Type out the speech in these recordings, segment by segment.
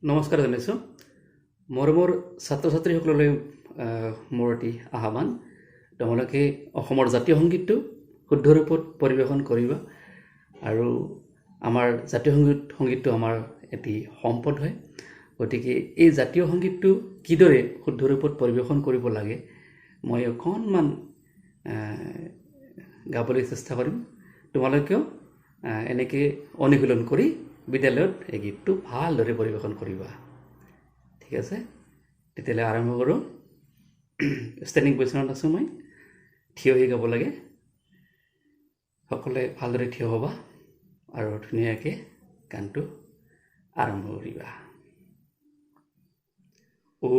নমস্কাৰ জনাইছোঁ। মৰমৰ ছাত্ৰ ছাত্ৰীসকললৈ মোৰ এটি আহ্বান, তোমালোকে অসমৰ জাতীয় সংগীতটো শুদ্ধ ৰূপত পৰিৱেশন কৰিবা। আৰু আমাৰ জাতীয় সংগীতটো আমাৰ এটি সম্পদ হয়। গতিকে এই জাতীয় সংগীতটো কিদৰে শুদ্ধ ৰূপত পৰিৱেশন কৰিব লাগে মই অকণমান গাবলৈ চেষ্টা কৰিম। তোমালোকেও এনেকৈ অনুশীলন কৰি বিদ্যালয়ত এই গীতটো ভালদৰে পৰিৱেশন কৰিবা। ঠিক আছে, তেতিয়াহ'লে আৰম্ভ কৰোঁ। ষ্টেণ্ডিং পজিশ্যনত আছোঁ মই, থিয় হৈ গাব লাগে। সকলোৱে ভালদৰে থিয় হ'বা আৰু ধুনীয়াকৈ গানটো আৰম্ভ কৰিবা। অ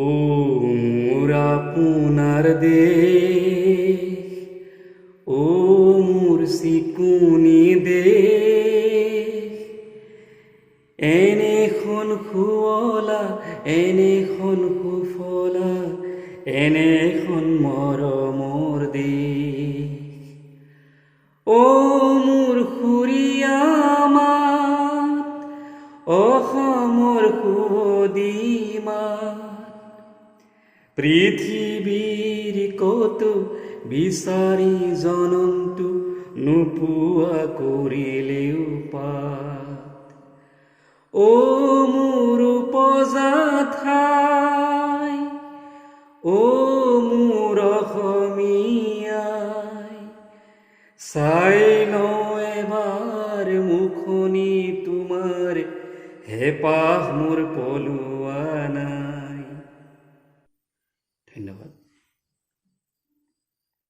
মোৰ আপোনাৰ দেশ, অ মোৰ চিকুনি দেশ, এনেখন শুৱলা, এনেখন সুফলা, এনেখন মৰমৰ দেশ। অ মোৰ সুৰীয়া মাত, অসমৰ সুৱদী মাত, পৃথিৱীৰ কতো বিচাৰি জনমটো নোপোৱা কৰিলেও পাত। অ মোৰ উপজা ঠাই, অ মোৰ অসমীয়াই, চাই লওঁ এবাৰ মুখনি তোমাৰ, হেঁপাহ মোৰ পলুৱাই।